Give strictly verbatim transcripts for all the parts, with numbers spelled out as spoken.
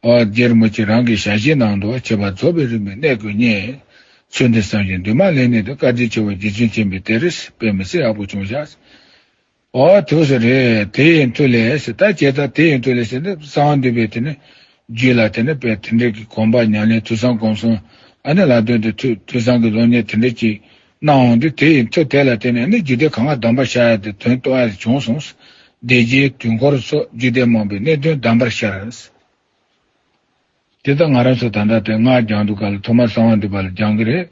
ཨོ་རྗེ་རིན་པོ་ཆེ་རང་གི་ཞལ་བཞེས་གནང་འདུག་བྱེད་པ་རྫོགས་པའི་རིམ་པས་གནས་དགོས་ཉེ། ཚུལ་འདི་བསམ་བཞིན་འདུན་མ་ལེགས་ནས་དུ། བཀའ་དྲིན་ཆེ་བ་རྗེ་བཙུན་མཁྱེན་པའི་དེ་རིས་དཔེ་མི་སྲིད་ཡག་པོ་བྱུང་ཤག་ཨོ་ཐུགས་སུ་རེད། དེ་ཡི་མཐུ་ལས་ཟེར། ད་བྱས་ཙང་དེ་ཡི་མཐུ་ལས་ཟེར་ནས་གསང་བ་འདུས་པའི་དེ་ནི་རྒྱུད་ལ་དེ་ནི་དཔེ་དེ་འདྲའི་གི་གོམས་པ་ཉམས་ལེན་ཐོས་བསམ་སྒོམ་གསུམ་ཨ་ནི་ལ་དོན་དུ་ཐོས་ཐོས་བསམ་གི་སློབ་གཉེར་དེ་འདྲ་ཅིག་གནང་འོང་དུས། དེ་ཡི་མཐུ་དེ་ལ་བརྟེན་ནས་ནི་རྒྱུད་སྡེ་གང་ག་གདམས་པར་ཤར་ཡ་དེ་དོན་རྟོགས་ཡ་དེ་བྱུང་སོང་། སྡེ་བརྒྱད་དུས་འཁོར་སོགས་རྒྱུད་སྡེ་མང་པོའི་གནད་དོན་གདམས་པར་ཤར། དེ་ལྟར་ང་རང་ཚོ་ད་ལྟ་དེ་སྔགས་སྦྱང་དུས་སྐབས་ལ་ཐོག་མར་གསང་བ་འདུས་པ་ལ་སྦྱང་གི་རེད།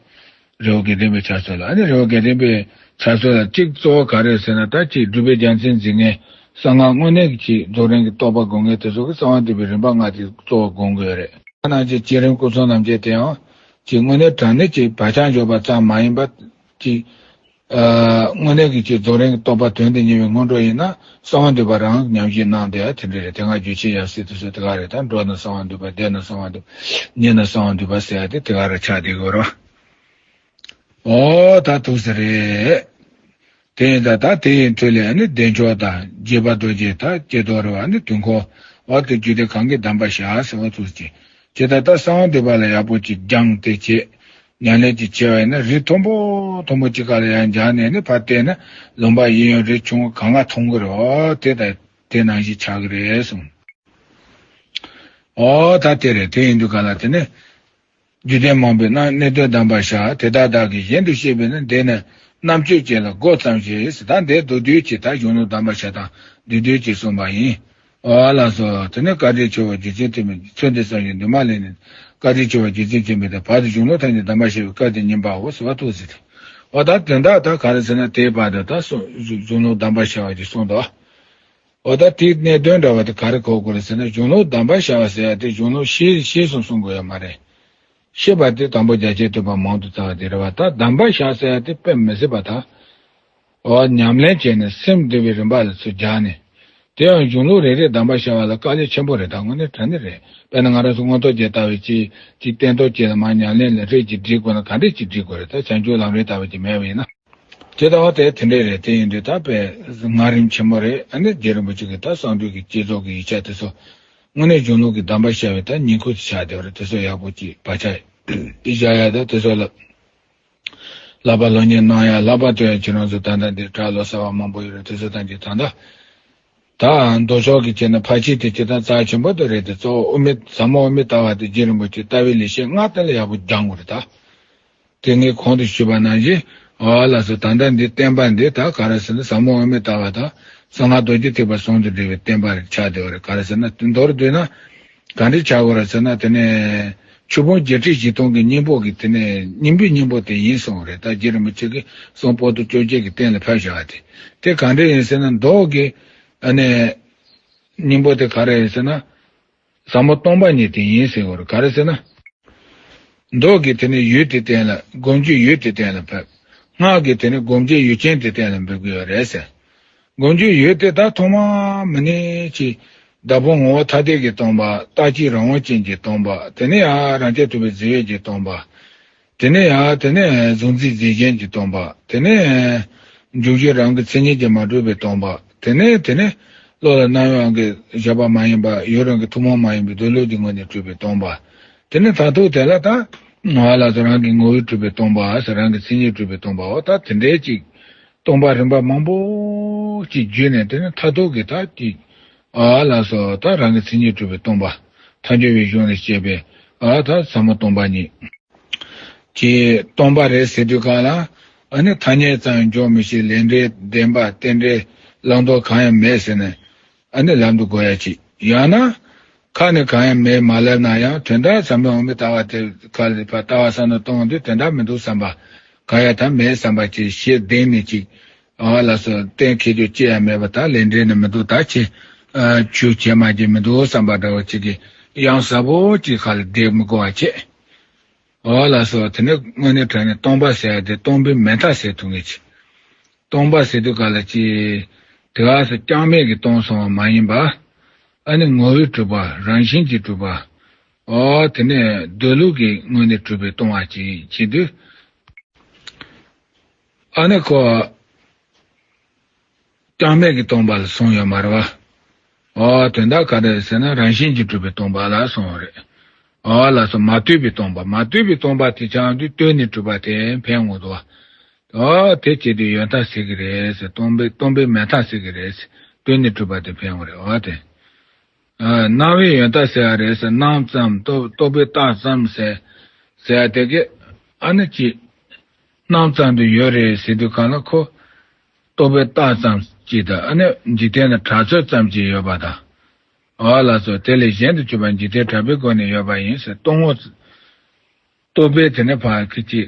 རི་བོ་དགེ་ལྡན་པའི་ཕྱག་སྲོལ་ལ། ཨ་ནི་རི་བོ་དགེ་ལྡན་པའི་ཕྱག་སྲོལ་ལ་གཅིག་གཙོ་བོ་ག་རེ་ཟེར་ན། ད་གཅིག་སྒྲུབ་པའི་རྒྱལ་མཚན་འཛིན་མཁན། གསང་སྔགས་དངོས་གནས་ཀྱི་གཅིག་རྫོགས་རིམ་གྱི་རྟོགས་པ་སྒོམ་མཁན་དེ་ཚོ་གི་གསང་བ་འདུས་པའི་རིམ་པ་ལྔ་དེ་གཙོ་བོ་སྒོམ་དགོས་རེད། ཨ་ནང་བཞིན་བསྐྱེད་རིམ་སྐུ་གསུམ་རྣམ་འབྱེད་དེ་ཡང་གཅིག་དངོས་གནས་དྲང་གནས་ཀྱི་བག་ཆགས་འཇོག་པ་ཙམ་མ་ཡིན་པ་གཅིག་ཨ། དངོས་གནས་ཀྱི་ཆོས་རྫོགས་རིམ་གྱི་རྟོགས་པ་དོན་དུ་གཉེར་བའི་སྔོན་འགྲོ་ཡིན་ན་གསང་བ་འདུས་པ་རང་ཉམས་བཞེས་གནང་བསྡད་ཡ་དེ་འདྲ་རེད། དེ་སྔ་རྒྱུད་ཆེན་ཡབ་སྲས་དེ་ཚོ་དེ་ག་རེད། ད་འགྲོ་ན་གསང་བ་འདུས་པ། བསྡད་ན་གསང་བ་འདུས་པ། ཉལ་ན་གསང་བ་འདུས་པ་ཟེར་ཡ་དེ་དེ་ག་རེ་ཆགས་བསྡད་ཡོད་རེད་བ། ཨོ་ད་ཐུགས་སུ་རེད། དེ་ཡིན་ད་ད་དེ་ཡི་མཐུ་ལས་ནི་བདེ་མཆོག་དང་རྒྱས་པ་རྡོ་རྗེ་དང་ཀྱེ་རྡོར་རེད་བ། ནི་དུས་འཁོར་བ་དེ་རྒྱུད་སྡེ་གང་གི་གདམས་པར་ཤར་ཟེར་བ་ཐུགས་སུ་ཆེ། ཇི་ལྟར་ད་གསང་བ་འདུས་པ་ལ་ཡག་པོ་ཅིག་སྦྱངས་ཏེ་བྱས། ཉམས་ལེན་ཅིག་བྱས་པ་ཡིན་ན་རི་མཐོན་པོ་མཐོན་པོ་ཅིག་ག་ལ་ཡར་འགྱངས་ནས་ནི་ཕར་བལྟས་ན་ལུང་པ་གཡས་གཡོན་རི་ཆུང་ངུ་གང་ག་མཐོང་གི་རེད། ཨོ་དེ་ད་དེ་ནང་བཞིན་ཆགས་ཀྱི་རེད་གསུངས། ཨོ་ད་དེ་རེད། དེ་ཡིན་དུས་ག་ལ་དེ་ནི་རྒྱུད་སྡེ་མང་པོའི་རྣམ་གནད་དོན་གདམས་པར་ཤར། དེ་དག་བདག་གིས་གཞན་དུ་བཤད་པས་ན། འདི་ནི་རྣམ་དཔྱོད་ཅན་ལ་དགོས་ཙམ་ཞིག་ཟེར། ད་འདིར་མདོར་བསྡུས་ཀྱིས་ད་གཞུང་ལུགས་གདམས་པར་ཤར་སྟངས་མདོར་བསྡུས་ཀྱིས་གསུངས་པ་ཡིན། ཨོ་ལགས་སོ། དེ་ནས་བཀའ་དྲིན་ཆེ་བ་རྗེ་བཙུན་མཁྱེན་པའི་ཚུལ་འདི་བསམ་ཞིང་འདུན་མ་ལེགས་ནས། བཀའ་དྲིན་ཆེ་བ་རྗེ་བཙུན་མཁྱེན་པའི་དེ་བར་དུ་གཞུང་ལུགས་ཐམས་ཅད་གདམས་པར་ཤར་བའི་སྐབས་དེ་ཉིན་པའོ་ཟེར་བ་ཐུགས་སུ་ཆེ། ཨོ་ད་དོན་དག་ད་ག་རེ་ཟེར་ན། དེའི་བར་དུ་ད་གསུང་གཞུང་ལུགས་གདམས་པར་ཤར་བ་ཅིག་གསུངས་འདུག་ཨོ་ད་དེའི་གནད་དོན་འདྲ་བ་དེ་ག་རེ་གོ་དགོས་རེད་ཟེར་ན། གཞུང་ལུགས་གདམས་པར་ཤར་བ་ཟེར་ཡ་དེ་གཞུང་ལུགས་ཤེས་ཤེས་སོང་གསུང་དགོས་ཡ་མ་རེད། ཤེས་པ་དེ་དང་པོ་རྒྱ་ཆེར་ཐོས་པ་མང་དུ་བཙལ་བ་དེ་རེད་བ། ད་གདམས་པར་ཤར་ཟེར་ཡ་དེ་དཔེ་མི་སྲིད་པ་ད། ཨོ་ཉམས་ལེན་བྱས་ནས་སེམས་འདུལ་བའི་རིམ་པ་ལ་ཚུར་སྦྱར་ནས། དེ་ཡང་གཞུང་ལུགས་རེ་རེ་གདམས་པར་ཤར་བ་ལ་དཀའ་ལས་ཆེན་པོ་རེད། ད་དངོས་གནས་དྲང་གནས་རེད། དཔེར་ན་ང་རང་ཚོ་མངོན་རྟོགས་རྒྱན་ལྟ་བུའི་ཅིག་ཅིག་བསྟན་རྟོག་བཅས་ལ་མར་ཉམས་ལེན་ལ་རེ་ཅིག་སྒྲིག་དགོས་ན་ག་འདྲས་ཅིག་སྒྲིག་དགོས་རེད། ད་བྱང་ཆུབ་ལམ་རིམ་ལྟ་བུ་ཅིག་མེད་པ་ཡིན་ན། དེ་ལྟ་བ་དེ་དེ་འདྲས་རེད། དེ་ཡིན་དུས་ད་དཔེ་སྔགས་རིམ་ཆེན་མོ་རེད། ཨ་ནི་རྗེ་རིན་པོ་ཆེ་གི་ད་གསང་འདུས་ཀྱི་བསྐྱེད་རྫོགས་ཀྱི་ཡིག་ཆ་དེ་ཚོ་དངོས་གནས་གཞུང་ལུགས་ཀྱི་གདམས་པར་ཤར་བའི་ད་ཉིང་ཁུ་ཅིག་ཆགས་བསྡད་པ་རེད། དེ་ཚོ་ཡག་པོ་ཅིག་བག་ཆགས་བཞག་ཡ་ད་དེ་ཚོ་ལ་བསླབ་པ་སློབ་གཉེར་གནང་ཡ། བསླབ་པ་སྟོན་ཡ་ཁྱེད་རང་ཚོ་ད་ལྟ་འདིར་གྲྭ་ལོ་ཙཱ་བ་མང་པོ་ཡོད་རེད། དེ་ཚོ་ཐམས་ཅད་ད་ལྟ་ད་མདོ་ཕྱོགས་ཀྱི་བྱས་ན་ཕར་ཕྱིན་དེ་སྤྱིར་བཏང་རྩ་ཆེན་པོ་དེ་རེད་དེ། གཙོ་བོ་དབུ་མའི་ཟབ་མོ་དབུ་མའི་ལྟ་བ་དེ་རྗེ་རིན་པོ་ཆེ་ལྟ་བའི་ལེགས་བཤད་ལྔ་དེ་ལ་ཡག་པོ་སྦྱང་དགོས་རེད་ད། དེ་ངས་གོང་དུ་ཞུས་པ་ནང་བཞིན། ཨོ་ལགས་སོ། ད་ལྟ་འདི་བསྟན་པ་འདི་ད་ག་རེ་ཟེར་ན་ཟབ་མོ་དབུ་མའི་ལྟ་བ་དང་གསང་སྔགས་རྡོ་རྗེ་ཐེག་པ་ཟུང་དུ་འབྲེལ་བའི་བསྟན་པ་རེ་ཆགས་བསྡད་པ་རེད། ག་རེ་ཟེར་ན་དེ་མདོར་བསྡུས་ན་ག་འདྲས་ཆགས་དགོས་རེད་ཟེར་ན། དེ་ནས་ཆོས་ཕུང་བརྒྱད་ཁྲི་བཞི་སྟོང་གི་སྙིང་པོ་གི་དེ་ནས་སྙིང་པོའི་སྙིང་པོ་དེ་ཡིན་གསུངས་རེད། ད་རྗེ་རིན་པོ་ཆེ་གིས་གསུང་པོ་ཏི་བཅོ་བརྒྱད་ཀྱི་སྟེང་ལ་ཕེབས་བཞག་པ་དེ། དེ་ག་འདྲས་ཡིན་ཟེར་ན་མདོ་གི་ཨ་ནི་སྙིང་པོ་དེ་ག་རེ་ཡིན་ཟེར་ན། ཟབ་མོ་སྟོང་པ་ཉིད་དེ་ཡིན་ཟེར་བ་རེད། ག་རེ་ཟེར་ན། མདོ་གི་དེ་ནི་ཡུལ་དེ་བསྟན་ལ། སྒོམ་རྒྱུའི་ཡུལ་དེ་བསྟན་ལ་ཕེབས། སྔགས་ཀྱི་དེ་ནི་སྒོམ་བྱེད་ཡུལ་ཅན་དེ་བསྟན་ལ་འབེབས་ཀྱི་ཡོད་རེད་ཟེར། སྒོམ་རྒྱུའི་ཡུལ་དེ་ད་ཐོག་མ་མི་ནི་ཅི། བདག་ཕུང་ངོ་བོ་ཐ་དད་ཀྱི་སྟོང་པ། རྟག་གཅིག་རང་དབང་ཅན་གྱི་སྟོང་པ། དེ་ནི་ཡང་རང་རྐྱ་ཐུབ་པའི་གཟིགས་པའི་གི་སྟོང་པ། དེ་ནས་ཡང་དེ་ནས་གཟུང་འཛིན་རྫས་གཞན་གྱི་སྟོང་པ། དེ་ནས་འཇུག་གཞིར་རང་གི་མཚན་ཉིད་ཀྱིས་མ་གྲུབ་པའི་སྟོང་པ། དེ་ནས་དེ་ནས་བློ་ལ་རྣམ་གཡེང་གི་བཞག་པ་མ་ཡིན་པ། ཡུལ་རང་གི་ཐུན་མོང་མ་ཡིན་པའི་སྡོད་ལུགས་ཀྱི་ངོས་ནས་གྲུབ་པའི་སྟོང་པ། དེ་ནས་མཐར་ཐུག་དེ་ལ་ད་ང་ལ་སོགས་རང་གི་ངོ་བོས་གྲུབ་པའི་སྟོང་པ་ཟེར། རང་གི་མཚན་ཉིད་གྲུབ་པའི་སྟོང་པའོ། ད་དེ་འདྲའི་ཅིག་སྟོང་པ་རིམ་པ་མང་པོ་ཅིག་བརྒྱུད་ནས་དེ་ནས་མཐར་ཐུག་གི་ད་ཅིག་ཨ་ལ་སོགས་ད་རང་གི་མཚན་ཉིད་གྲུབ་པའི་སྟོང་པ། ཐལ་འགྱུར་བའི་གཞུང་ལས་བཤད་པའི་ཨ་ད་ཟབ་མོ་སྟོང་པ་ཉིད། ཀྱི་སྟོང་པ་རེད་ཟེར་དུས་གང་ལ། ཨ་ནི་ཐ་སྙད་ཙམ་འཇོག་མི་ཤེས། ལས་འབྲས་བདེན་པ་རྟེན་འབྲེལ་བླང་དོར་གང་ཡང་མེད་ཟེར་ནས་ཨ་ནི་ལབ་འདུག་དགོས་ཡ་ཅིག་ཡང་ན་ཁ་ནས་གང་ཡང་མེད་མ་ལབ་ན་ཡང་དོན་དག་ཟབ་མོའི་དབུ་མའི་ལྟ་བ་དེ་ཁ་ལ་ཕར་ལྟ་བ་བསམ་བློ་གཏོང་དུས་དོན་དག་མི་འདུག་བསམ་པ། གང་ཡང་ད་མེད་བསམ་པ་ཅིག་ཞེ་བདེན་ནས་ཅིག་ཨ་ལ་སོགས་གཏན་འཁེལ་རྒྱུ་ཅི་ཡང་མེད་པ། ད་ལས་འབྲས་ནི་མི་འདུག་ད་ཅི་ཨ་ཆོས་བྱེད་མ་བྱེད་མི་འདུག་བསམ་པ་འདྲ་བ་ཅིག་གི་ཡང་ཟབ་པོ་ཅིག་ཁ་ལ་བསྡད་མི་དགོས་པ་བྱས། ཨོ་ལགས་སོ། དེ་ནས་དངོས་གནས་དྲང་གནས་སྟོང་པ་ཟེར་ཡ་དེ་སྟོང་པའི་མེད་མཐའ་ཟེར་ཐུབ་ངེས་ཀྱི། སྟོང་པ་ཟེར་དུས་ག་ལ་ཅི། དེ་ག་སེ་ཅང་མེད་ཀྱི་སྟོང་སོང་བ་མ་ཡིན་པ། ཨ་ནི་ངོ་བོས་གྲུབ་པ་རང་བཞིན་གྱིས་གྲུབ་པ། ཨོ་དེ་ནས་སྡོད་ལུགས་ཀྱི་དངོས་གནས་གྲུབ་པའི་སྟོང་པ་ཅིག་བྱེད་དུས། ཨ་ནི་ཁོ། ཅང་མེད་ཀྱི་སྟོང་པ་ལ་སོང་ཡོད་མ་རེད་བ། ཨོ་དོན་དག་ག་རེ་རེད་ཟེར་ན་རང་བཞིན་གྱིས་གྲུབ་པའི་སྟོང་པ་ལ་སོང་བ་རེད། ཨོ་ལགས་སོ། མ་ལྟོས་པའི་སྟོང་པ། མ་ལྟོས་པའི་སྟོང་པ་དེ་ཆགས་དུས་ལྟོས་ནས་གྲུབ་པ་དེ་འཕེན་འོང་དུ་བ། ཨོ་དེ་བྱེད་དུས་ཡོད་མཐའ་ཟེར་གི་རེད་ཟེར། སྟོང་པའི་སྟོང་པའི་མེད་མཐའ་ཟེར་གི་རེད་ཟེར། ལྟོས་ནས་གྲུབ་པ་དེ་འཕེན་འོང་རེད། ཨོ་དེ། ཨ་སྣང་བའི་ཡོད་མཐའ་ཟེར་བ་རེད་ཟེར། སྣང་ཙམ་རྟོག་རྟོག་པས་བཏགས་ཙམ་ཟེར་ཟེར་བ་དེ་གི་ཨ་ནི་ཅི། སྣང་ཙམ་དུ་ཡོད་རེད་ཟེར་དུས་གང་ལ་ཁོ། རྟོག་པས་བཏགས་ཙམ་གཅིག་དང་ཨ་ནི་འཇིག་རྟེན་ལ་གྲགས་ཚོད་ཙམ་གྱིས་ཡོད་པ་དང་། འོ་ལགས་སོ། དེ་ལས་གཞན་དུ་གྱུར་པ་འཇིག་རྟེན་གྲགས་པའི་སྒོ་ནས་ཡོད་པ་ཡིན་ཟེར། སྟོང་ངོ་། རྟོག་པས་དེ་ནི་ཕར་ཁི་ཅིག་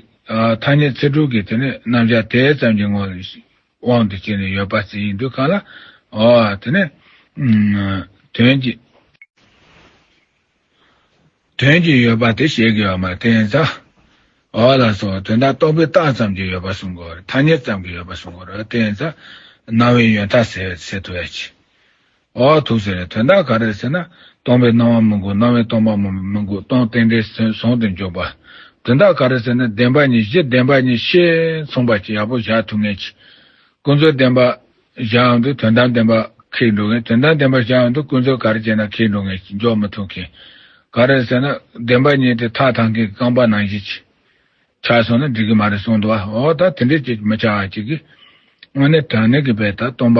ཐ་སྙད་ཚིག་གྲུབ་ཀྱི་དེ་ནི་རྣམ་གཞག་དེ་ཙམ་གྱི་ངོ་ལ་དབང་དུ་བྱས་ནས་ཡོད་པ་ཟེར་ཡིན་དུས་གང་ལ། འོ་དེ་ནི་དོན་གྱི། དོན་གྱི་ཡོད་པ་དེ་བཤད་ཀྱི་ཡོད་མ་རེད། དེ་ཡིན་ཙང་། འོ་ལགས་སོ། དོན་དག་རྟོག་པས་བཏགས་ཙམ་གྱི་ཡོད་པ་གསུང་དགོས་རེད། ཐ་སྙད་ཙམ་གྱི་ཡོད་པ་གསུང་དགོས་རེད། དེ་ཡིན་ཙང་། སྣང་བའི་ཡོད་མཐའ་ཟེར་ཟེར་ཐུབ་ཡ་ཆེ། འོ་ཐུགས་ཟེར་རེད། དོན་དག་ག་རེ་ཟེར་ན། སྟོང་པའི་སྣང་བ་མི་དགོས། སྣང་བའི་སྟོང་པ་མི་མི་དགོས། སྟོང་རྟེན་འབྲེལ་ཟུང་དུ་འཇོག་པ། དོན་དག་ག་རེ་ཟེར་ན། བདེན་པ་གཉིས་གཞི་བདེན་པ་གཉིས་ཤེས་མཚུངས་པ་ཅིག་ཡག་པོ་བཞག་ཐུབ་མཁན་ཅིག་ཀུན་རྫོབ་བདེན་པ་བཞག་ཡོང་དུས་དོན་དམ་བདེན་པ་ཁེགས་འགྲོ་མཁན། དོན་དམ་བདེན་པ་བཞག་ཡོང་དུས་ཀུན་རྫོབ་ག་རེ་བྱས་ན་ཁེགས་འགྲོ་མཁན་ཞིག་འཇོག་མི་ཐུབ་མཁན། ག་རེ་ཟེར་ན་བདེན་པ་གཉིས་དེ་ཐག་དང་མཁན་གྱི་རྐང་པ་ནང་བཞིན་ཅིག་ཆགས་སོང་ན་འགྲིག་གི་མ་རེད་གསུངས་འདུག་བ། འོ་ད་དེ་འདྲས་ཅིག་མི་ཆགས་པ་ཅིག་གིས་དངོས་གནས་དྲང་གནས་ཀྱི་དཔེ་ད་སྟོང་པ།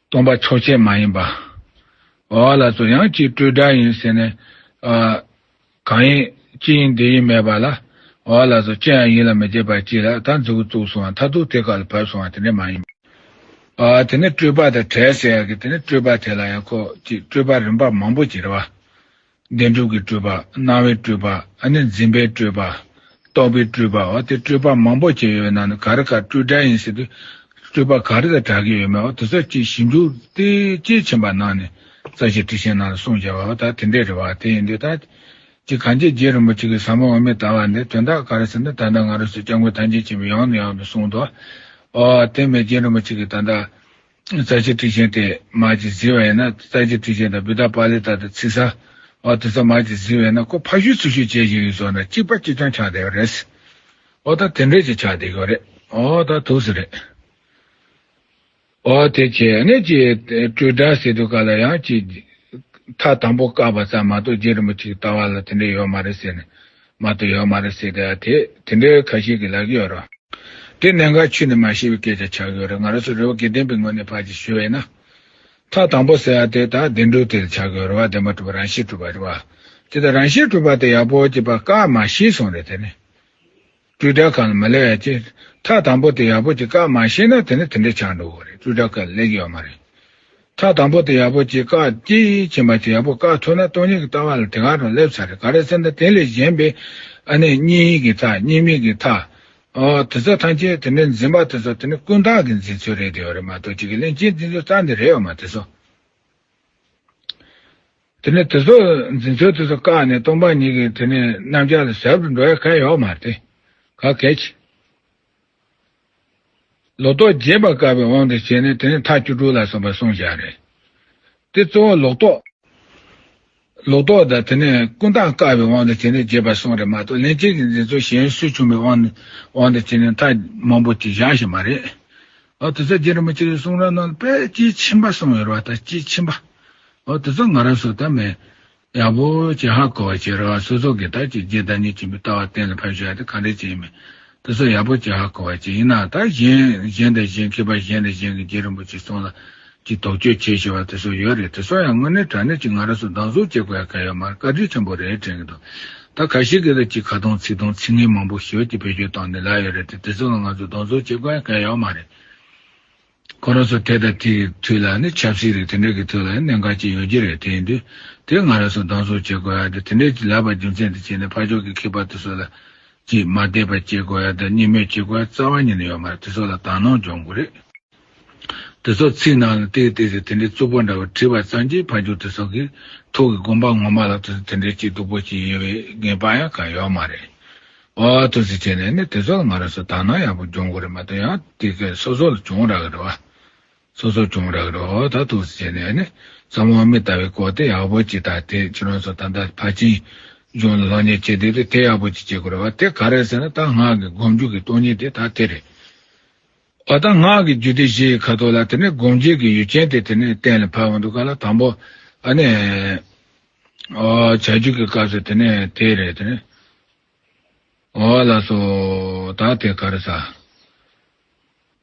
སྟོང་པ་ཕྱོགས་ཆོས་མ་ཡིན་པ། འོ་ལགས་སོ། ཡང་ཅིག་སྤྲོས་བྲལ་ཡིན་ཟེར་ནས། ཨ། གང་ཡིན་ཅི་ཡིན་འདི་ཡིན་མེད་པ་ལ། འོ་ལགས་སོ། ཅི་ཡང་ཡིད་ལ་མི་བྱེད་པ་ཅིག་ལ་ད་མཛུབ་གུ་བཙུགས་སོང་བ། མཐར་ཐུག་དེ་ག་ལ་བབས་སོང་བ་དེ་འདྲ་མ་ཡིན། ཨ། དེ་ནི་སྤྲོས་པ་དང་བྲལ་ཟེར་ཡག་གི་དེ་ནི་སྤྲོས་པ་དེ་ལ་ཡང་ཁོ་ཅིག་སྤྲོས་པ་རིམ་པ་མང་པོ་ཅིག་རེད་བ། བདེན་གྲུབ་ཀྱི་སྤྲོས་པ། སྣང་བའི་སྤྲོས་པ། ཨ་ནི་འཛིན་པའི་སྤྲོས་པ། རྟོག་པའི་སྤྲོས་པ། འོ་དེ་སྤྲོས་པ་མང་པོ་ཅིག་ཡོད་ན་ནི་ག་རེ་ག་སྤྲོས་བྲལ་ཡིན་ཟེར་དུས། སྤྲོས་པ་ག་རེ་དང་བྲལ་གྱི་ཡོད་མེད། འོ་དེ་ཚོ་ཅིག་ཞིབ་འཇུག་དེ་དཔྱིས་ཕྱིན་པ་ནང་ནས་རྩ་ཤེ་ཊཱིཀ་ཆེན་ནང་ལ་གསུངས་བཞག་པ། འོ་ད་དེ་འདྲས་རེད་བ། དེ་ཡིན་དུས་ད་ཅིག་གངས་ཅན་རྗེ་རིན་པོ་ཆེ་གི་ཟབ་མོ་དབུ་མའི་ལྟ་བ་འདི་དོན་དག་ག་རེ་ཟེར་ན། ད་ལྟ་ང་རང་ཚོ་སྐྱབས་མགོན་ཐམས་ཅད་མཁྱེན་པས་ཡང་ནས་ཡང་དུ་གསུངས་འདུག་འོ་དེ་མེད་རྗེ་རིན་པོ་ཆེ་གི་ད་ལྟ། རྩ་ཤེ་ཊཱིཀ་ཆེན་དེ་མར་ཅིག་གཟིགས་པ་ཡིན་ན། རྩ་ཤེ་ཊཱིཀ་ཆེན་དང་བུདྡྷ་པཱ་ལི་ཏ་དང་ཚིག་གསལ། འོ་དེ་ཚོ་མར་ཅིག་གཟིགས་པ་ཡིན་ན་ཁོ་ཕར་ཞུ་ཚུར་ཞུ་བྱེད་བཞིན་ཡོད་སོང་ན་གཅིག་པ་གཅིག་རྐྱང་ཆགས་བསྡད་ཡོད་རེད། འོ་ད་དེ་འདྲས་ཅིག་ཆགས་བསྡད་ཡོད་རེད། འོ་ད་ཐུགས་སུ་རེད། འོ་དེ་བྱས་ནས་ཅིག་སྤྲོས་བྲལ་ཟེར་དུས་ག་ལ་ཡང་ཅིག་ཐག་དང་པོ་བཀག་པ་ཙམ་མ་གཏོགས་རྗེ་རིན་པོ་ཆེའི་ལྟ་བ་ལ་དེ་འདྲས་ཡོད་མ་རེད་ཟེར་ནས་མ་གཏོགས་ཡོད་མ་རེད་ཟེར་ཏེ་དེ་དེ་འདྲས་ཁ་ཤས་ཀྱིས་ལབ་ཀྱི་ཡོད་རེད། དེ་གནད་འགག་ཆུད་ནས་མ་ཤེས་པའི་སྐད་ཆ་ཆགས་ཡོད་རེད། ང་རང་ཚོ་རེ་བ་དགེ་ལྡན་པའི་ངོས་ནས་ཕར་ཅིག་ཞུ་བས་ན། ཐག་དང་པོ་ཟེར་ཡ་དེ་ད་བདེན་གྲུབ་དེ་ལ་ཆགས་ཡོད་རེད་བ། བདེན་པར་གྲུབ་པ་རང་བཞིན་གྲུབ་པ་རེད་བ། དེ་ད་རང་བཞིན་གྲུབ་པ་དེ་ཡག་པོ་ཅིག་ཕར་བཀག་མ་ཤེས་སོང་རེད། དེ་ནི་སྤྲོས་བྲལ་གང་ལ་མི་སླེབས་ཡ་ཅིག་ཐག་དང་པོ་དེ་ཡག་པོ་ཅིག་བཀག་མ་ཤེས་ན་དེ་ནི་དེ་འདྲས་ཆགས་འགྲོ་གི་རེད། སྤྲོས་བྲལ་གང་ལ་སླེབས་ཀྱི་ཡོད་མ་རེད། ཐག་དང་པོ་དེ་ཡག་པོ་ཅིག་བཀག་དཔྱིས་ཕྱིན་པ་ཅིག་ཡག་པོ་བཀག་ཐུབ་ན་སྟོང་ཉིད་ཀྱི་ལྟ་བ་ལ་དེ་ག་རང་སླེབས་ཚར་རེད། ག་རེ་ཟེར་ན་དེ་ལས་གཞན་པའི་ཨ་ནི་གཉིས་ཀྱི་ཐག་གཉིས་མེད་ཀྱི་ཐག་འོ་དེ་ཚོ་ཐམས་ཅད་དེ་འདྲའི་འཛིན་པ་དེ་ཚོ་དེ་ནི་ཀུན་བརྟགས་ཀྱི་འཛིན་ཚུལ་རེད་དེ་ཡོད་རེད་མ་གཏོགས་ཅིག་གི་གླེང་གཅིག་འཛིན་ཚུལ་རྩ་འདི་རེད་ཡོད་མ་དེ་ཚོ། དེ་ནི་དེ་ཚོ་འཛིན་ཚུལ་དེ་ཚོ་བཀག་ནས་སྟོང་པ་ཉིད་ཀྱི་དེ་ནི་རྣམ་གཞག་ལ་ཟབ་ཏུ་འགྲོ་ཡ་གང་ཡོད་མ་རེད་དེ། ག་གལ་ཆེ། ལོག་རྟོག་རྒྱས་པར་བཀག་པའི་དབང་དུ་བྱས་ནས་དེ་ནི་མཐའ་བཅུ་དྲུག་ལ་སོགས་པ་གསུངས་བཞག་རེད། དེ་གཙོ་བོ་ལོག་རྟོག་ལོག་རྟོག་དང་དེ་ནས་ཀུན་བརྟགས་བཀག་པའི་དབང་དུ་བྱས་ནས་རྒྱས་པར་གསུངས་རེད་མ་གཏོགས་གླེང་གཅིག་གི་འཛིན་ཚུལ་གཞན་སུས་བྱུང་བའི་དབང་དབང་དུ་བྱས་ནས་མཐའ་མང་པོ་ཅིག་བཞག་བཞིན་པ་རེད། འོ་དེ་ཚོ་རྗེ་རིན་པོ་ཆེ་གི་གསུང་རབ་ནང་དཔེ་དཔྱིས་ཕྱིན་པ་གསུངས་ཡོད་རེད་བ། ད་དཔྱིས་ཕྱིན་པ། འོ་དེ་ཚོ་ང་རང་ཚོ་ད་མེད་ཡག་པོ་ཅིག་ཧ་གོ་བ་བྱེད་རོགས། སོ་སོ་གི་ད་ཅིག་རྗེ་བདག་ཉིད་ཆེན་པོའི་ལྟ་བ་གཏན་ལ་ཕབ་བཞག་དེ་ག་འདྲས་ཅིག་ཡིན་མིན་དེ་ཚོ་ཡག་པོ་ཅིག་ཧ་གོ་བ་ཅིག་ཡིན་ན། ད་གཞན་གཞན་དང་གཞན་མཁས་པ་གཞན་དང་གཞན་གྱི་རྗེ་རིན་པོ་ཆེའི་གསུང་ལ་ཅིག་དོགས་གཅོད་བྱེད་བཞིན་པ་དེ་ཚོ་ཡོད་རེད། དེ་ཚོ་ཡང་དངོས་གནས་དྲང་གནས་ཅིག་ང་རང་ཚོ་སྡང་ཟུག་བྱེད་དགོས་ཡ་གང་ཡོད་མ་རེད། བཀའ་དྲིན་ཆེན་པོ་རེད་དྲན་གྱི་འདུག་ད་ཁ་ཤས་ཀྱིས་ད་ཅིག་ཁ་རྡུང་ཚིག་རྡུང་ཚིག་ངན་མང་པོ་ཞེ་པོ་ཅིག་བེད་སྤྱོད་བཏང་ནས་ལབ་ཡོད་རེད་དེ། དེ་ཚོ་ལ་ང་ཚོ་སྡང་ཟུག་བྱེད་དགོས་ཡ་གང་ཡོད་མ་རེད། ཁོ་རང་ཚོ་དེ་དང་དེའི་མཐུ་ལ་ནི་ཆབ་སྲིད་རེད། དེ་འདྲ་གི་མཐུ་ལ་ནི་གནད་འགག་ཅིག་ཡོད་ཀྱི་རེད། དེ་ཡིན་དུས་དེ་ང་རང་ཚོ་སྡང་ཟུག་བྱེད་དགོས་ཡ་དེ་དེ་འདྲ་ཅིག་ལབ་པ་རྒྱུ་མཚན་དེ་བྱས་ནས་ཕར་ཕྱོགས་ཀྱི་མཁས་པ་དེ་ཚོ་ལ་ཅིག་མ་བདེ་བ་བྱེད་དགོས་ཡ་དང་གཉིས་མོས་བྱེད་དགོས་ཡ་རྩ་བ་ཉིད་ནས་ཡོད་མ་རེད། དེ་ཚོ་ལ་དག་སྣང་སྦྱོང་དགོས་རེད། དེ་ཚོ་ཚིག་ནང་ལ་ཏིག་ཏིག་ཟེར་དེ་འདྲའི་རྩུབ་པོ་འདྲ་བོ་བྲིས་པ་ཙམ་གྱིས་ཕར་ཕྱོགས་དེ་ཚོ་གི་ཐུགས་ཀྱི་དགོངས་པ་ངོ་མ་ལ་དེ་ཚོ་དེ་འདྲའི་སྐྱིད་སྡུག་པོ་ཅིག་ཡོད་པའི་ངེས་པ་ཡང་གང་ཡོད་མ་རེད། ཨོ་ཐུགས་རྗེ་ཆེ་ནས་ནི་དེ་ཚོ་ལ་ང་རང་ཚོ་དག་སྣང་ཡག་པོ་སྦྱོང་དགོས་རེད་མ་གཏོགས་ཡང་དེ་ག་སོ་སོ་ལ་བྱུང་རག་གི་རེད་བ། སོ་སོ་བྱུང་རག་གི་རེད། ཨོ་ད་ཐུགས་རྗེ་ཆེ་ནས་ནི་ཟབ་མོ་དབུ་མའི་ལྟ་བའི་སྐོར་དེ་ཡག་པོ་ཅིག་ད་དེ་ཁྱེད་རང་ཚོ་ད་ལྟ་ཕར་ཕྱིན་གཞུང་ལ་སློབ་གཉེར་བྱེད་དུས་དེ་དེ་ཡག་པོ་ཅིག་བྱེད་དགོས་རེད་བ། དེ་ག་རེ་ཟེར་ན་ད་སྔགས་ཀྱི་སྒོམ་རྒྱུ་གི་སྟོང་ཉིད་དེ་ད་དེ་རེད། འོ་ད་སྔགས་ཀྱི་རྒྱུད་སྡེ་བཞི་ཡི་ཁ་ཐོག་ལ་དེ་ནས་སྒོམ་བྱེད་ཀྱི་ཡུལ་ཅན་དེ་དེ་ནས་གཏན་ལ་ཕབ་འོང་དུས་ག་ལ་དང་པོ་ཨ་ནི། འོ་བྱ་རྒྱུད་ཀྱི་སྐབས་སུ་དེ་ནས་དེ་རེད་དེ་ནས། འོ་ལགས་སོ། ད་དེ་ག་རེ་ཟ།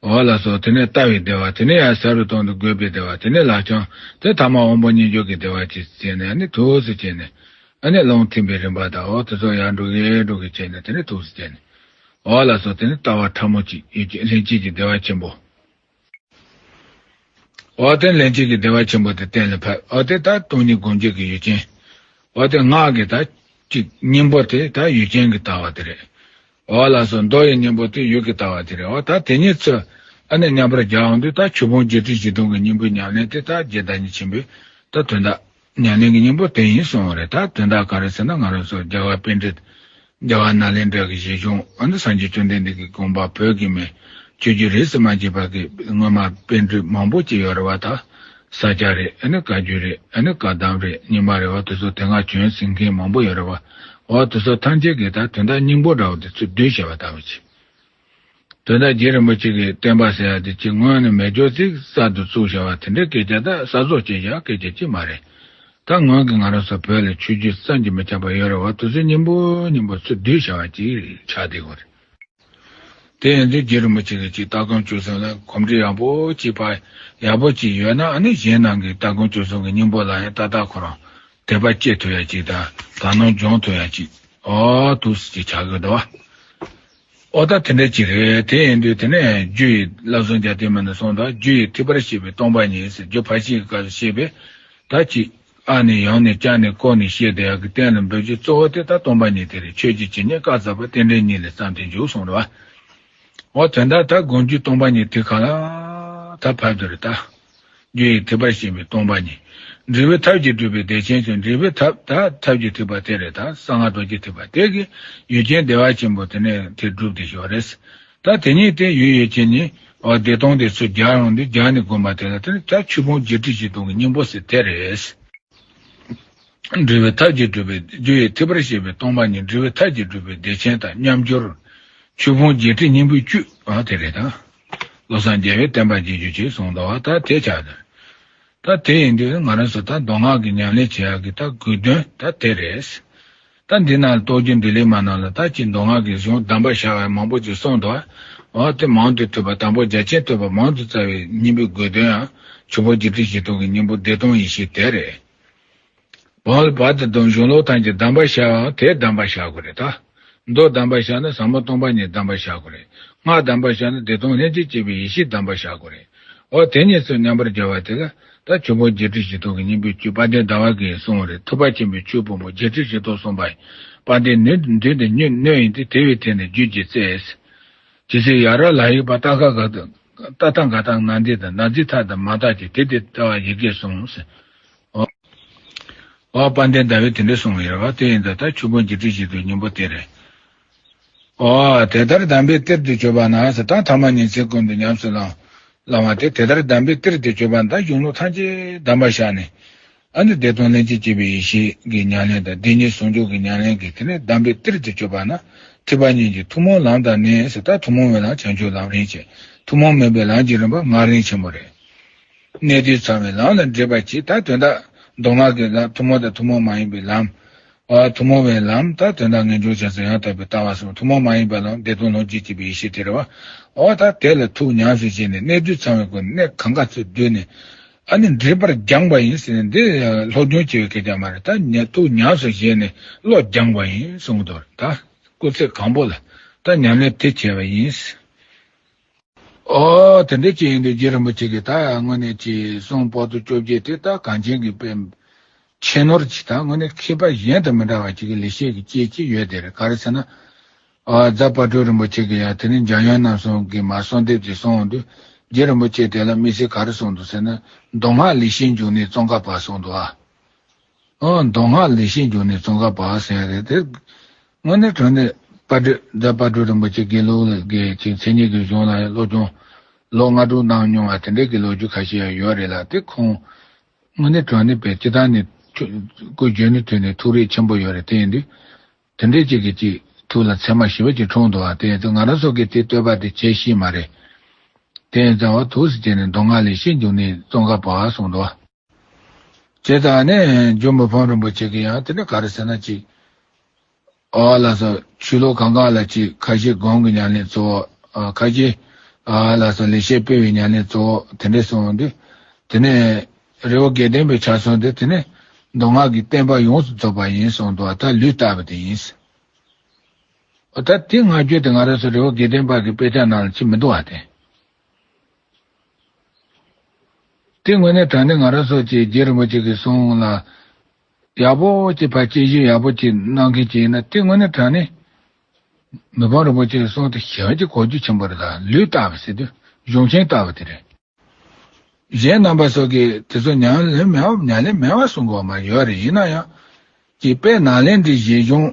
འོ་ལགས་སོ། དེ་ནས་ལྟ་བའི་བདེ་བ། དེ་ནས་ཡང་ཟབ་རུ་གཏོང་དུ་དགོས་པའི་བདེ་བ། དེ་ནས་ལག་བཅངས་དེ་ཐ་མ་དབང་པོ་མཉམ་སྦྱོར་གྱི་བདེ་བ་ཅིག་བྱས་ནས་ཨ་ནི་ཐུགས་སུ་བྱས་ནས་ཨ་ནི་རླུང་ཐིམ་པའི་རིམ་པ་དང་འོ་དེ་ཚོ་ཡར་འགྲོ་གི་འགྲོ་གི་བྱས་ནས་དེ་ནས་ཐུགས་སུ་བྱས་ནས། འོ་ལགས་སོ། དེ་ནས་ལྟ་བ་ཕྲ་མོ་གཅིག་ཡུལ་ཅན་ལྷན་སྐྱེས་ཀྱི་བདེ་བ་ཆེན་པོ། འོ་དེ་ལྷན་སྐྱེས་ཀྱི་བདེ་བ་ཆེན་པོ་དེ་གཏན་ལ་ཕབ། འོ་དེ་ད་སྟོང་ཉིད་སྒོམ་བྱེད་ཀྱི་ཡུལ་ཅན། འོ་དེ་སྔགས་ཀྱི་ད་གཅིག་སྙིང་པོ་དེ་ད་ཡུལ་ཅན་གྱི་ལྟ་བ་དེ་རེད། འོ་ལགས་སོ། མདོ་ཡི་སྙིང་པོ་དེ་ཡུལ་གྱི་ལྟ་བ་དེ་རེད། འོ་ད་དེ་གཉིས་ཚོ་ཨ་ནི་མཉམ་པར་སྦྱར་འོང་དུས་ད་ཆོས་ཕུང་བརྒྱད་ཁྲི་བཞི་སྟོང་གི་སྙིང་པོའི་ཉམས་ལེན་དེ་ད་རྗེ་བདག་ཉིད་ཆེན་པོས་ད་དོན་དག་ཉམས་ལེན་གྱི་སྙིང་པོ་དེ་ཡིན་གསུངས་པ་རེད། ད་དོན་དག་ག་རེ་ཟེར་ན་ང་རང་ཚོ་རྒྱལ་བ་པཎྜི་ཏ། རྒྱལ་བ་ནཱ་ལེནྡྲ་གི་བཞེད་གཞུང་ཨ་ནི་སངས་རྒྱས་བཅོམ་ལྡན་འདས་ཀྱི་དགོངས་པ་བོད་ཀྱི་མི་ཆོས་བརྒྱུད་རིས་སུ་མ་ཆད་པ་གི་སྔོན་མ་པཎྜི་ཏ་མང་པོ་ཅིག་ཡོད་རེད་བ། ད་ས་སྐྱ་རེད། ཨ་ནི་བཀའ་བརྒྱུད་རེད། ཨ་ནི་བཀའ་གདམས་རེད། རྙིང་མ་རེད་བ། དེ་ཚོ་དེ་སྔ་བྱོན་ཟིན་མཁན་མང་པོ་ཡོད་རེད་བ། འོ་དེ་ཚོ་ཐམས་ཅད་ཀྱིས་ད་དོན་དག་སྙིང་པོ་འདྲ་བོ་དེ་ཚོ་བསྡུས་བྱས་པ་ལྟ་བུ་ཅིག་དོན་དག་རྗེ་རིན་པོ་ཆེ་གི་བསྟན་པ་ཟེར་ཡ་དེ་ཅིག་སྔོན་ནས་མེད་འཇོག་ཅིག་གསར་དུ་བཙུགས་བཞག་པ་དེ་འདྲའི་སྐད་ཆ་ད་གསར་བཟོ་བྱས་བཞག་སྐད་ཆ་ཅིག་མ་རེད། ད་སྔོན་གྱི་ང་རང་ཚོ་བོད་ལ་ཆོས་བརྒྱུད་བསམ་གྱིས་མི་ཁྱབ་པ་ཡོད་རེད་བ། དེ་ཚོ་སྙིང་པོ་སྙིང་པོ་ཚུར་བསྡུས་བྱས་པ་ཅིག་ཆགས་བསྡད་ཡོད་རེད། དེ་ཡིན་དུས་རྗེ་རིན་པོ་ཆེ་གིས་ཅིག་ལྟ་སྒོམ་སྤྱོད་གསུམ་ལ་གོམས་འདྲིས་ཡག་པོ་ཅིག་ཕར་ཡག་པོ་ཅིག་ཡོད་ན་ཨ་ནི་གཞན་རྣམས་ཀྱི་ལྟ་སྒོམ་སྤྱོད་གསུམ་གྱི་སྙིང་པོ་ལ་ཡང་ཏག་ཏག་ཁོ་རང་དད་པ་སྐྱེ་ཐུབ་ཡ་ཅིག་དང་དག་སྣང་སྦྱོང་ཐུབ་ཡ་ཅིག་འོ་འདུག་སེ་ཅིག་ཆགས་ཀྱི་འདུག་བ། ཨོ་ད་དེ་འདྲ་ཅིག་རེད། དེ་ཡིན་དུས་དེ་ནས་རྒྱུ་ཡི་བསླབ་གསུམ་རྒྱ་སྟོན་མ་ནས་གསུངས་དང་། རྒྱུ་ཡི་ཐེག་པར་བཤད་པའི་སྟོང་པ་ཉིད་ཟེར། རྒྱུ་ཕར་ཕྱིན་གྱི་སྐབས་སུ་བཤད་པའི་ད་ཅིག་ཨ་ནི་ཡང་ནི་བསྐྱར་ནས་བསྐོར་ནས་བཤད་བསྡད་ཡག་གི་སྟེང་ལ་འབོད་རྒྱུ་གཙོ་བོ་དེ་ད་སྟོང་པ་ཉིད་དེ་རེད། ཆོས་ཀྱི་ཇི་སྙེད་བཀའ་སྩལ་པ། རྟེན་འབྲེལ་ཉིད་ལས་བརྩམས་ཏེ་འཇུག་གསུངས་རེད་བ། ཨོ་དོན་དག་ད་སྒོམ་རྒྱུ་སྟོང་པ་ཉིད་དེ་ག་ལ་ད་ཕབ་དེ་རེད་ད། རྒྱུ་ཡི་ཐེག་པར་བཤད་པའི་སྟོང་པ་ཉིད། འབྲས་བུའི་ཐབས་ཀྱིས་སྒྲུབ་པའི་བདེ་ཆེན་ཟེར། འབྲས་བུའི་ཐབས་ད་ཐབས་ཀྱི་ཐེག་པ་དེ་རེད། ད་གསང་སྔགས་རྡོ་རྗེ་ཐེག་པ་དེ་གི་ཡུལ་ཅན་བདེ་བ་ཆེན་པོ་དེ་ནས་དེ་སྒྲུབ་བསྡད་ཡོད་རེད། ད་དེ་ཉིད་དེ་ཡུལ་ཡུལ་ཅན་ནི་འོ་བདེ་སྟོང་དེ་ཚུར་སྦྱར་ཡོང་དུས་སྦྱར་ནས་བསྒོམ་པ་དེ་ལ་དེ་ནི་ད་ཆོས་ཕུང་བརྒྱད་ཁྲི་བཞི་སྟོང་གི་སྙིང་པོ་ཟེར་དེ་རེད། འབྲས་བུའི་ཐབས་ཀྱིས་སྒྲུབ་པའི་རྒྱུ་ཡི་ཐེག་པར་བཤད་པའི་སྟོང་པ་ཉིད། འབྲས་བུའི་ཐབས་ཀྱིས་སྒྲུབ་པའི་བདེ་ཆེན་དང་མཉམ་སྦྱོར། ཆོས་ཕུང་བརྒྱད་ཁྲི་སྙིང་པོའི་བཅུད་ཨ་དེ་རེད་ད། བློ་བཟང་རྒྱལ་བའི་བསྟན་པ་རྒྱས་གྱུར་ཅིག་གསུངས་འདུག་བ། ད་དེ་ཆགས་འདུག་ད་དེ་ཡིན་དུས་ང་རང་ཚོ་ད་མདོ་སྔགས་ཀྱི་ཉམས་ལེན་བྱེད་ཡག་གི་ད་དགོས་དོན་ད་དེ་རེད། ད་འདི་ན་རྟོགས་བརྗོད་འདུལ་ལེགས་མ་ནང་ལ་ད་ཅི་མདོ་སྔགས་ཀྱི་གཞུང་གདམས་པར་བྱ་བ་མང་པོ་ཅིག་གསུངས་འདུག་བ། དེ་མང་དུ་ཐོས་པ་དང་པོ་རྒྱ་ཆེན་ཐོས་པ་མང་དུ་བཙལ་བའི་སྙིང་པོའི་དགོས་དོན་ཡང་ཆོས་ཕུང་བརྒྱད་ཁྲི་བཞི་སྟོང་གི་སྙིང་པོ་བདེ་སྟོང་ཡེ་ཤེས་དེ་རེད། བོན་ལ་བར་དུ་བསྡོམས་གཞུང་ལུགས་ཐམས་ཅད་གདམས་པར་བྱ་བའང་དེ་གདམས་པར་བྱ་དགོས་རེད་ད། མདོ་གདམས་པར་བྱ་ན་ཟབ་མོ་སྟོང་པ་ཉིད་གདམས་པར་བྱ་དགོས་རེད། སྔགས་གདམས་པར་བྱ་ན་བདེ་སྟོང་ལྷན་སྐྱེས་སྐྱེད་པའི་ཡེ་ཤེས་གདམས་པར་བྱ་དགོས་རེད། འོ་དེ་གཉིས་སུ་མཉམ་པར་སྦྱར་བ་དེ་ལ་ད་ཆོས་ཕུང་བརྒྱད་ཁྲི་བཞི་སྟོང་གི་སྙིང་པོའི་བཅུད། དཔལ་ལྡན་ཟླ་བ་གིས་གསུངས་པ་རེད། ཐེག་པ་ཆེན་པོའི་ཆོས་ཕུང་པོ་བརྒྱད་ཁྲི་བཞི་སྟོང་གསུངས་པ་ཡིན། དཔལ་ལྡན་ནི་འདི་ནི་སྣོད་ཡིན་ཏེ། དེ་བས་ཐོས་ནས་རྒྱུད་ཀྱིས་གཙེས། ཇི་སྲིད་ཡ་རབས་ལ་ཡོད་པ། ཏདྱ་ཐཱ་ག་ཏ་ཏདྱ་ཐཱ་ག་ཏ་ནཱ་དྷཱིཿ་དང་། ན་ཙི་ཐ་དང་མ་ཏ་ཅི། དེ་དེ་ལྟ་བ་ཡི་གེ་གསུངས་ཟེར། འོ། འོ་དཔལ་ལྡན་ཟླ་བས་དེ་འདྲ་གསུངས་ཡོད་རེད་བ། དེ་ཡིན་ད་ད་ཆོས་ཕུང་བརྒྱད་ཁྲི་བཞི་སྟོང་སྙིང་པོ་དེ་རེད། འོ་དེ་ལྟར་གདམས་པའི་གཏེར་དུ་གྱུར་པ་ན་ཟེར། ད་ཐ་མ་ཉིན་མཚན་ཀུན་ཏུ་ཉམས་སུ་བླང་བླང་བ་དེ། དེ་ལྟར་གདམས་པའི་གཏེར་དུ་གྱུར་པ་ན་ད་གཞུང་ལུགས་ཐམས་ཅད་གདམས་པར་བྱས་ནས་ཨ་ནི་བདེ་སྟོང་ལྷན་སྐྱེས་སྐྱེད་པའི་ཡེ་ཤེས་ཀྱི་ཉམས་ལེན་དང་བདེན་གཉིས་ཟུང་འཇུག་གི་ཉམས་ལེན་གྱི་དེ་ནས་གདམས་པའི་གཏེར་དུ་གྱུར་པ་ན་ཐེག་པ་གཉིས་ཀྱི་ཐུན་མོང་ལམ་དང་ནི་ཟེར། ད་ཐུན་མོང་བའི་ལམ་བྱང་ཆུབ་ལམ་རིམ་བྱེད། ཐུན་མོང་མིན་པའི་ལམ་གྱི་རིམ་པ་སྔགས་རིམ་ཆེན་མོ་རེད། གནད་དུ་ཚང་བའི་ལམ་ལ་འདྲེས་པར་བྱེད། ད་དོན་དག་མདོ་སྔགས་ཀྱི་ལམ་ཐུན་མོང་དང་ཐུན་མོང་མ་ཡིན་པའི་ལམ། འོ་ཐུན་མོང་བའི་ལམ་ད་དོན་དག་ངེས་འབྱུང་བྱང་སེམས་ཡང་དག་པའི་ལྟ་བ་གསུམ། ཐུན་མོང་མ་ཡིན་པའི་ལམ་བདེ་སྟོང་ལྷན་སྐྱེས་སྐྱེད་པའི་ཡེ་ཤེས་དེ་རེད་བ། འོ་ད་དེ་ལ་ཐུགས་ཉམས་སུ་བཞེས་ནས་གནད་དུ་ཚང་བའི་སྒོ་ནས་གནད་གང་ག་ཚོད་བསྡུས་ནས་ཨ་ནི་འདྲེས་པར་སྦྱངས་པ་ཡིན་ཟེར་ནས། འདི་སློབ་སྦྱོང་བྱེད་པའི་སྐད་ཆ་མ་རེད། ད་ཉ་ཐུགས་ཉམས་སུ་བཞེས་ནས་བློ་སྦྱངས་པ་ཡིན་གསུངས་འདུག་ད་སྐུ་ཚེ་གང་པོ་ལ་ད་ཉམས་ལེན་དེ་བྱས་པ་ཡིན། ཨོ་དེ་འདྲ་ཅིག་ཡིན་དུས་རྗེ་རིན་པོ་ཆེ་གིས་ད་དངོས་གནས་ཀྱི་གསུང་པོ་ཏི་བཅོ་བརྒྱད་དེ་ད་གངས་ཅན་གྱི་དཔེ་ཆེ་ནོར་གྱི་ད་དངོས་གནས་མཁས་པ་གཞན་དང་མི་འདྲ་བ་ཅིག་གི་ལེགས་བཤད་ཀྱི་སྐྱེས་ཀྱི་ཡོད་དེ་རེད། ག་རེ་ཟེར་ན། ཨ་རྫ་དཔལ་སྤྲུལ་རིན་པོ་ཆེ་གིས་ཡང་དེ་ནས་འཇམ་དབྱངས་རྣམ་གསུམ་གྱི་མ་གསོལ་འདེབས་ཀྱི་གསུང་འོང་དུས་རྗེ་རིན་པོ་ཆེ་དེ་ལ་དམིགས་བསལ་ག་རེ་གསུངས་འདུག་ཟེར་ན། མདོ་སྔགས་ལེགས་བཤད་འབྱུང་གནས་ཙོང་ཁ་པ་གསུངས་འདུག་ཨ། ཨོ་མདོ་སྔགས་ལེགས་བཤད་འབྱུང་གནས་ཙོང་ཁ་པ་ཟེར་ཡ་རེད་དེ། དངོས་གནས་དྲང་གནས་དཔལ་སྤྲུལ་རྫ་དཔལ་སྤྲུལ་རིན་པོ་ཆེ་དགེ་ལུགས་ཀྱི་ཅིག་མཚན་ཉིད་ཀྱི་གཞུང་ལ་སློབ་སྦྱོང་ལོ་ལྔ་དྲུག་གནང་མྱོང་བ་དེ་འདྲའི་གི་ལོ་རྒྱུས་ཁ་ཤས་ཡང་ཡོད་རེད་ལ། དེ་ཁོང་དངོས་གནས་དྲང་གནས་དཔེ་སྤྱིར་བཏང་ནས་ཐུགས་སྐུ་བརྗོད་ནས་ཐོས་ནས་ཐུགས་རེ་ཆེན་པོ་ཡོད་རེད། དེ་ཡིན་དུས་དེ་འདྲའི་ཅིག་གི་ཅིག་ཐུགས་ལ་ཚད་མ་ཞེ་པོ་ཅིག་འཁྲུངས་འདུག་ཨ། དེ་ཡིན་དུས་ང་རང་ཚོ་གིས་དེ་བསྟོད་པ་དེ་བྱེད་ཤེས་མ་རེད། དེ་ཡིན་ཙང་བ་ཐུགས་སུ་བྱས་ནས་མདོ་སྔགས་ལེགས་བཤད་འབྱུང་གནས་ཙོང་ཁ་པ་གསུངས་འདུག། བྱས་ཙང་ནས་ཇོ་མི་ཕམ་རིན་པོ་ཆེ་གིས་ཡང་དེ་ནས་ག་རེ་ཟེར་ན་ཅིག། ཨོ་ལགས་སོ། ཆོས་ལུགས་གང་ག་ལ་ཅིག་ཁ་ཤས་སྒོམ་གྱི་ཉམས་ལེན་གཙོ་བོ། ཨ་ཁ་ཤས་ཨ་ལགས་སོ་ལེགས་བཤད་སྤེལ་བའི་ཉམས་ལེན་གཙོ་བོ་དེ་འདྲས་གསུངས་དུས། དེ་ནས་རི་བོ་དགེ་ལྡན་པའི་ཕྱག་སྲོལ་འདི་དེ་ནས་མདོ་སྔགས་ཀྱི་བསྟན་པ་ཡོངས་སུ་རྫོགས་པ་ཡིན་གསུངས་འདུག། ད་ལུས་བཏགས་པ་དེ་ཡིན། ཨོ་ད་དེ་སྔ་རྒྱུད་དེ་ང་རང་ཚོ་རི་བོ་དགེ་ལྡན་པ་གི་དཔེ་ཆ་ནང་ལ་ཅིག་མི་འདུག་བ་དེ། དེ་དངོས་གནས་དྲང་གནས་ང་རང་ཚོ་ཅིག་རྗེ་རིན་པོ་ཆེ་གི་གསུང་ལ་ཡག་པོ་ཅིག་ཕར་དཔྱད་ཞིབ་ཡག་པོ་ཅིག་གནང་མཁན་ཅིག་ཡིན་ན། དེ་དངོས་གནས་དྲང་གནས་མི་ཕམ་རིན་པོ་ཆེའི་གསུང་དེ་ཞེ་པོ་ཅིག་གོ་རྒྱུ་ཆེན་པོ་རེད། ད་ལུས་བཏགས་པ་ཟེར་དུས་གཞུང་ཆེན་བཏགས་པ་དེ་རེད། གཞན་རྣམ་པ་སོགས་ཀྱིས་དེ་ཚོ་ཉམས་ལེན་མེད་པ་ཉམས་ལེན་མེད་པ་གསུང་གི་ཡོད་མ་ཡོད་རེད། ཡིན་ན་ཡང་ཅིག་དཔེ་ནཱ་ལེནྡྲའི་བཞེད་གཞུང་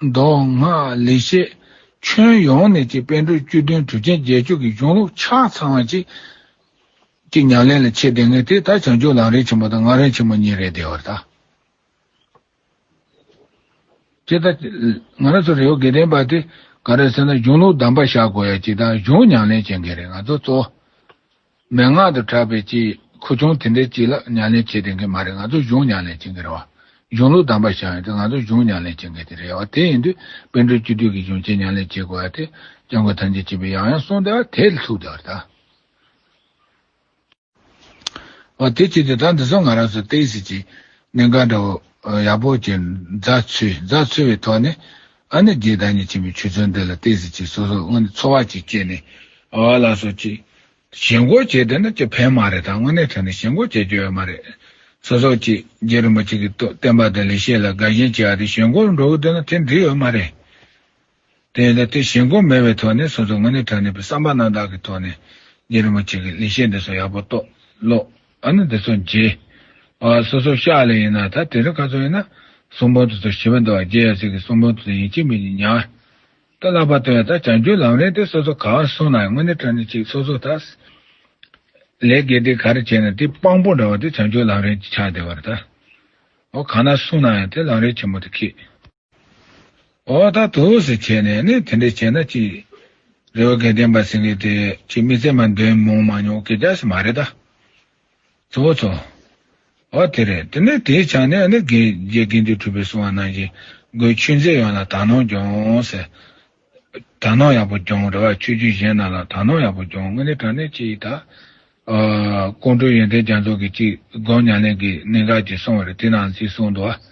མདོ་སྔགས་ལེགས་བཤད་ཁྱོན་ཡོངས་ནས་ཀྱི་པཎ་གྲུབ་བཅུ་བདུན་གྲུབ་ཆེན་བརྒྱད་ཅུ་གི་གཞུང་ལུགས་ཆ་ཚང་བ་ཅིག་ཅིག་ཉམས་ལེན་ལ་བྱེད་བསྡད་མཁན་དེ་ད་བྱང་ཆུབ་ལམ་རིམ་ཆེན་མོ་དང་ལམ་རིམ་ཆེན་མོ་གཉིས་རེད་བསྡད་པ་རེད་ད། ཅེས་ད་ང་རང་ཚོ་རི་བོ་དགེ་ལྡན་པ་དེ་ག་རེ་ཟེར་ན་གཞུང་ལུགས་གདམས་པ་བཞག་དགོས་ཡ་ཅིག་དང་གཞུང་ཉམས་ལེན་བྱེད་མཁན་རེད། ང་ཚོ་གཙོ་བོ། མན་ངག་ཏུ་གྲགས་པའི་ཅིག་ཁུ་ཆུང་དེ་འདྲའི་ཅིག་ལ་ཉམས་ལེན་བྱེད་བསྡད་མཁན་མ་རེད། ང་ཚོ་གཞུང་ཉམས་ལེན་བྱེད་མཁན་རེད་བ། གཞུང་ལུགས་གདམས་པ་བཞག་ཡོད་དེ་ང་ཚོ་གཞུང་ཉམས་ལེན་བྱེད་མཁན་དེ་རེད་བ། དེ་ཡིན་དུས་པཎ་གྲུབ་བཅུ་བདུན་གྱི་གཞུང་ཆེན་ཉམས་ལེན་བྱེད་དགོས་ཡ་དེ་སྐྱབས་མགོན་ཐམས་ཅད་མཁྱེན་པས་ཡང་ཡང་གསུངས་བསྡད་པ་དེ་ལ་ཐུག་བསྡད་པ་རེད་ད། འོ་དེ་བྱས་ཏེ་ད་འདི་ཚོ་ང་རང་ཚོ་ཏོག་ཙམ་ཅིག་གནད་འགག་འདྲ་བོ་ཡག་པོ་ཅིག་རྫ་འཚོལ་རྫ་འཚོལ་བའི་ཐོག་ནས། ཨ་ནི་རྗེ་བདག་ཉིད་ཆེན་པོའི་ཆོས་ཚུལ་འདི་ལ་ཏོག་ཙམ་ཅིག་སོ་སོ་དངོས་གནས་འཚོ་བ་ཅིག་སྐྱེལ་ནས། ཨ་ལགས་སོ་ཅིག་ཞེན་ཁོག་བྱས་བསྡད་ན་ཅིག་ཕན་མ་རེད། ད་དངོས་གནས་དྲང་གནས་ཞེན་ཁོག་བྱེད་རྒྱུ་ཡོད་མ་རེད། སོ་སོ་ཅིག་རྗེ་རིན་པོ་ཆེ་གི་བསྟོད་བསྟན་པ་དང་ལེགས་བཤད་ལ་དགའ་ཞེན་བྱེད་ཡ་དེ་ཞེན་ཁོག་འགྲོ་གི་འདུག་ན་དེ་འགྲིག་ཡོད་མ་རེད། དེ་ཡིན་ད་དེ་ཞེན་ཁོག་མེད་པའི་ཐོག་ནས་སོ་སོ་དངོས་གནས་དྲང་གནས་པའི་བསམ་པ་རྣམ་དག་གི་ཐོག་ནས་རྗེ་རིན་པོ་ཆེ་གི་ལེགས་བཤད་འདི་ཚོ་ཡག་པོ་རྟོགས་ཀློག་ཨ་ནི་འདི་ཚོ་མཇལ། ཨ་སོ་སོ་ཤག་ལ་ཡིན་ན་ད་དེ་རིང་ཁ་སང་ཡིན་ན་གསུང་འབུམ་དེ་ཚོ་ཞི་བ་འདུལ་བ་རྒྱལ་ཡབ་སྲས་ཀྱི་གསུང་འབུམ་དེ་ཚོ་ཡིན་གཅིག་མིན་གཅིག་ཉར། ད་ལྷག་པར་དུ་ཡང་ད་བྱང་ཆུབ་ལམ་རིམ་དེ་སོ་སོ་ག་བ་སོང་ན་ཡང་དངོས་གནས་དྲང་གནས་ཅིག་སོ་སོ་ད་ལས་དགེ་སྡིག་ག་རེ་བྱས་ན་དེ་དཔང་པོ་འདྲ་བ་དེ་བྱང་ཆུབ་ལམ་རིམ་གྱི་ཆགས་བསྡད་པ་རེད་ད། འོ་གང་ན་སོང་ན་ཡང་དེ་ལམ་རིམ་ཆེན་མོ་དེ་ཁེགས། འོ་ད་དུ་ཟེར་བྱས་ནས་ནི་དེ་འདྲས་བྱས་ན་ཅི། རེ་བ་དགེ་ལྡན་པ་ཟེར་མཁན་དེ་ཅི་མི་ཚེ་མ་འདོན་མོང་མ་མྱོང་སྐད་ཆ་ཟེར་མ་རེད་ད། གཙོ་བོ་ཚོ། འོ་དེ་རེད། དེ་ནས་དེའི་ཆ་ནས་ནི་དགེ་རྒྱས་དགེ་འདུན་གྲུབ་པས་གསུངས་པ་ནང་བཞིན་སྒོས་ཆོས་མཛད་ཡོངས་ལ་དག་སྣང་སྦྱོངས་ཟེར། དག་སྣང་ཡག་པོ་སྦྱོངས་རེད་བ། ཆོས་བརྒྱུད་གཞན་རྣམས་ལ་དག་སྣང་ཡག་པོ་སྦྱོངས། དངོས་གནས་དྲང་གནས་ཅི་ད། ཨ་ཀོང་སྤྲུལ་ཡོན་ཏན་རྒྱ་མཚོ་གིས་ཅིག་སྒོམ་ཉམས་ལེན་གྱི་གནད་འགག་ཅིག་གསུངས་པ་རེད། དེ་ནང་ཅིག་གསུངས་འདུག་བ།